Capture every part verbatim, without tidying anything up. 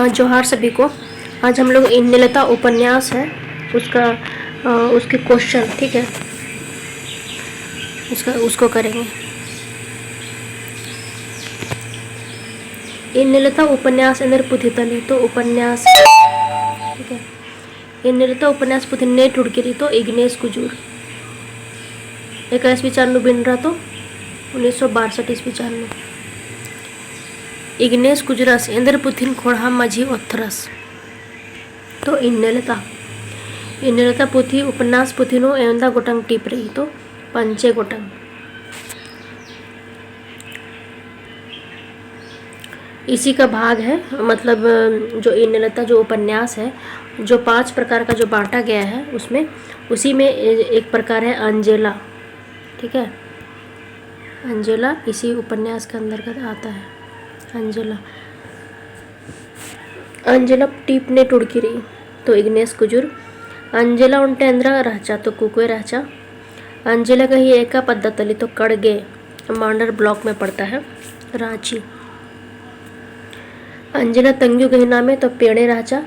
जोहार सभी को। आज हम लोग इन्नेलता उपन्यास है, उसका, अ, उसके क्वेश्चन, ठीक है, उसका, उसको करेंगे। इन्नेलता उपन्यास एन्देर पुथी तली, तो उपन्यास, ठीक है। इन्नेलता उपन्यास पुथी ने टूड़की रई तो इग्नेस कुजूर। एका ईस्वी चान नू बिनरा तो उन्नीस सौ बासठ ईस्वी चान नू। इग्नेस कुजूरस एन्देर पुथिन खोड़हा मझी ओथरस। तो इन्नेलता, इन्नेलता पुथी उपन्यास पुथी नू एवंदा गोटंग टीप रई तो पंचे गोटंग। इसी का भाग है, मतलब, जो इन्नेलता जो उपन्यास है, जो पांच प्रकार का जो बांटा गया है उसमें, उसी में ए-, एक प्रकार है अंजेला, ठीक है, अंजेला इसी उपन्यास के अंतर्गत आता है। अंजेला, अंजेला टीप ने टूड़की रई तो इग्नेस कुजूर। अंजेला ओन्टे एन्दरा रहचा तो कुकोय रहचा। अंजेला गही एका पद्दा तली तो कड़गे, मांडर ब्लॉक में पड़ता है, रांची। अंजेला तंग्यो गही नामे तो पेड़े रहचा,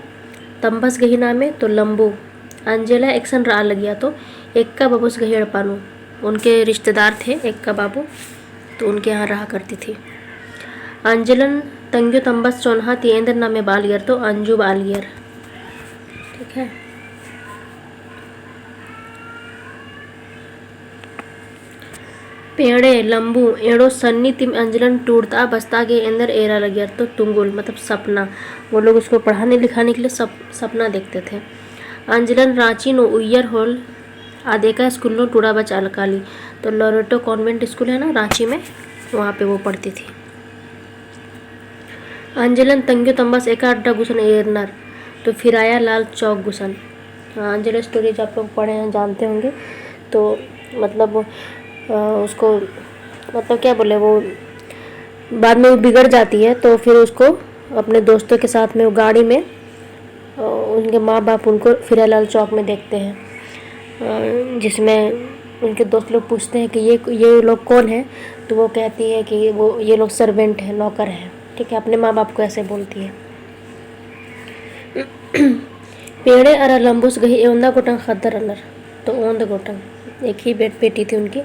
तम्बस गही नामे तो लम्बू। अंजेला एकसन रआ लगिया तो एक्का बाबूस गही एड़पा नू, उनके रिश्तेदार थे एक्का बाबू, तो उनके यहाँ रहा करती थी। अंजेलन तंग्यो तम्बस चोन्हा ती एन्देर नामे बआ लगियर तो अंजू बआ लगियर। ठीक है। पेड़े, लम्बू, एड़ो सन्नी तिम अंजलन टूड़ता बस्ता गे एन्देर एरा लगियर तो तुंगुल, मतलब सपना। वो लोग उसको पढ़ाने लिखाने के लिए सप-, सपना देखते थे। अंजलन रांची नू उइयर होल आद एका स्कूल नू टूड़ा बचआ लकाली। तो लोरेटो कॉन्वेंट स्कूल है ना रांची में, वहाँ पे वो पढ़ती थी। अंजलन तंग्यो तम्बस एका अड्डा गुसन एरनर, तो फिराया लाल चौक गुसन। हाँ, अंजला स्टोरी जो आप लोग पढ़े हैं, जानते होंगे, तो मतलब, अ, उसको, मतलब क्या बोले, वो बाद में वो बिगड़ जाती है, तो फिर उसको अपने दोस्तों के साथ में वो गाड़ी में, अ, उनके माँ बाप उनको फिराया लाल चौक में देखते हैं, अ, जिसमें उनके दोस्त लोग पूछते हैं कि ये, ये लोग कौन है, तो वो कहती है कि वो, ये लोग सर्वेंट हैं, नौकर हैं, ठीक है, अपने माँ बाप को ऐसे बोलती है। पेड़े अरा लम्बुस गही एवंदा गोटंग ख़द्दर रअनर, तो ओन्द गोटंग, एक ही बेट बेटी थी उनकी।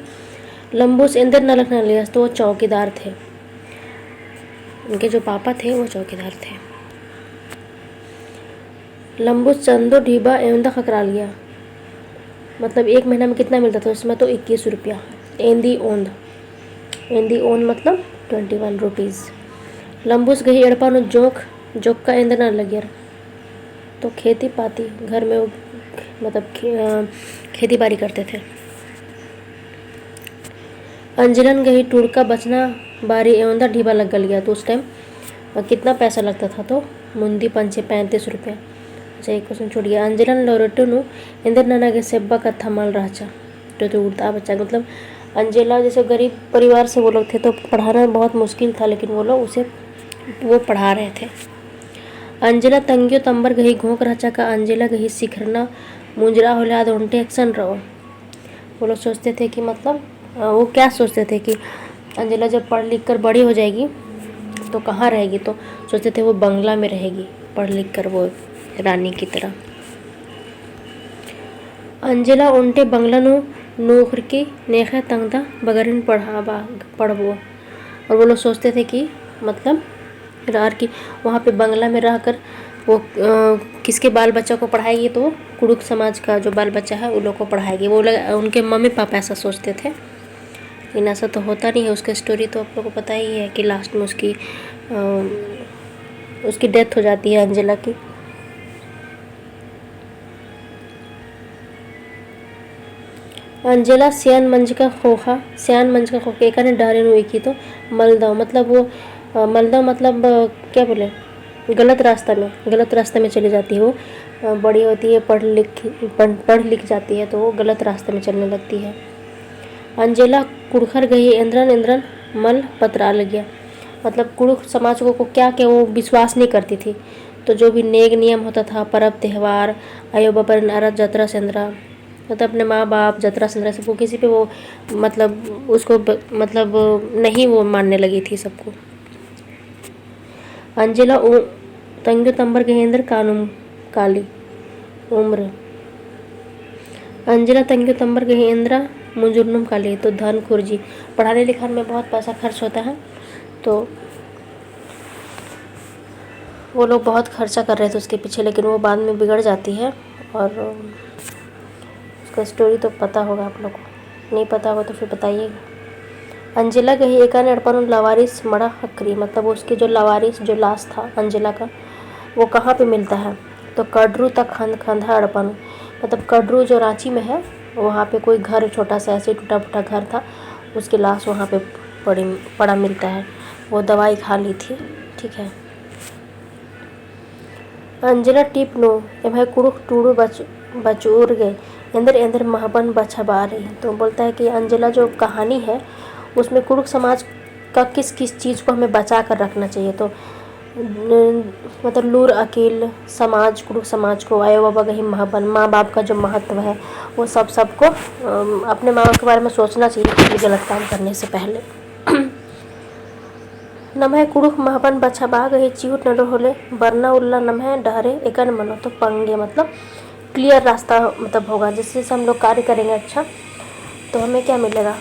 लम्बुस एन्देर नलख नलियस, तो वो चौकीदार थे। उनके जो पापा थे, वो चौकीदार थे। लम्बुस चंदो ढिबा एवंदा ख़क्खरआ लगिया, मतलब एक महीना में कितना मिलता था उसमें, तो इक्कीस रुपया। एन्दी ओन्द, एन्दी ओन्द मतलब twenty one rupees। लम्बुस गही एड़पा नू जोंख़ जोक्का एन्देर नना लगियर, तो खेती पाती, घर में वो, मतलब खे-, अ, खेती बाड़ी करते थे। अंजलन गही टुड़का बचना बारी एवंदा ढिबा लग्गा लगिया, तो उस टाइम, अ, कितना पैसा लगता था, तो मुन्दी पंचे पैंतीस रुपया। अच्छा, एक क्वेश्चन छूट गया। अंजलन लोरेटो नू एन्देर नना गे सेब्बा कत्था मल रहचा। तो, तो उड़ता बच्चा, मतलब अंजेला जैसे गरीब परिवार से वो लोग थे, तो पढ़ाना बहुत मुश्किल था, लेकिन वो लोग उसे, वो पढ़ा रहे थे। अंजेला तंग्यो तम्बर गही घोंक रहचा का अंजेला गही सिखरना मुंजरा होले आद ओन्टे एकसन रओ। वो लोग सोचते थे कि मतलब, अ, वो क्या सोचते थे कि अंजेला जब पढ़ लिख कर बड़ी हो जाएगी तो कहाँ रहेगी, तो सोचते थे वो बंगला में रहेगी पढ़ लिख कर वो रानी की तरह। अंजेला ओन्टे बंगला नू नोखरकी नेखय तंगदा बगरिन पढ़ाबा, पढ़बो। और वो लोग सोचते थे कि मतलब रअर कि वहाँ पे बंगला में रहकर वो, अ, किसके बाल बच्चा को पढ़ाएगी, तो कुड़ुख समाज का जो बाल बच्चा है, उन लोग को पढ़ाएगी। वो लोग, उनके मम्मी पापा ऐसा सोचते थे, लेकिन ऐसा तो होता नहीं है। उसका स्टोरी तो आप लोग को पता ही है कि लास्ट में उसकी, अ, उसकी डेथ हो जाती है अंजेला की। अंजेला सियान मंजका ख़ोख़ा, सियान मंजका ख़ोख़ा एकाने डहरे नू इकी तो मलदव, मतलब वो, अ, मलदव मतलब, अ, क्या बोले, गलत रास्ता में, गलत रास्ता में चली जाती है वो। अ, बड़ी होती है, पढ़ लिख, पढ़, पढ़ लिख जाती है, तो वो गलत रास्ते में चलने लगती है। अंजेला कुँड़ुख़र गही एन्द्रन एन्द्रन मल पतरआ लगिया, मतलब कुँड़ुख़ समाज को, को क्या क्या वो विश्वास नहीं करती थी। तो जो भी नेग नियम होता था, परब त्यौहार, अयो बाबरिन अरत जतरा सेंदरा, मतलब अपने माँ बाप जतरा सेंदरा सबको किसी पे वो, मतलब उसको ब-, मतलब नहीं वो मानने लगी थी सबको। अंजेला उ-, तंग्यो तम्बर गही एन्दर कानुम काली। उम्र। अंजिला तंग्यो तम्बर गही एन्दरा मुंजुरनुम काली, तो धन खुर्जी। पढ़ाने लिखाने में बहुत पैसा खर्च होता है, तो वो लोग बहुत खर्चा कर रहे थे उसके पीछे, लेकिन वो बाद में बिगड़ जाती है। और उसका story तो पता होगा आप लोग को, नहीं पता होगा तो फिर बताइएगा। अंजिला गही एकन एड़पा नू लवारिस मड़ा ख़क्खरी, मतलब उसके जो लवारिस, जो लाश था अंजिला का, वो कहाँ पे मिलता है? तो कड़रू ता खंद, खंदहा एड़पा नू, मतलब कड़रू जो रांची में है, वहाँ पे कोई घर छोटा सा ऐसे टूटा फूटा घर था, उसकी लाश वहाँ पे पड़ी, पड़ा मिलता है। वो दवाई खा ली थी, ठीक है। अंजिला टीप नू एम्है कुँड़ुख़ टूड़ू बच-, बचउर गे एन्देर एन्देर महबन बछाबआ रई। तो बोलता है कि अंजिला जो कहानी है, उसमें कुँड़ुख़ समाज का किस किस चीज़ को हमें बचा कर रखना चाहिए। तो न-, मतलब लूर अकिल, समाज, कुँड़ुख़ समाज को, आयो बाबा गही महबन, माँ बाप का जो महत्व है, वो सब, सबको, अम, अपने माँ बाप के बारे में सोचना चाहिए किसी गलत काम करने से पहले। नम्है कुँड़ुख़ महबन बछाबआ गही चिहुट ननोर होले, बरना उल्ला नम्है डहरे एकन मनो तो पंगे, मतलब clear रास्ता मतलब होगा। जैसे, जैसे हम लोग कार्य करेंगे अच्छा, तो हमें क्या मिलेगा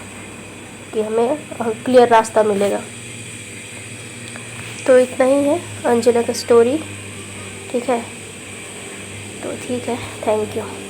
कि हमें, अ, clear रास्ता मिलेगा। तो इतना ही है अंजिला का story, ठीक है? तो ठीक है, thank you।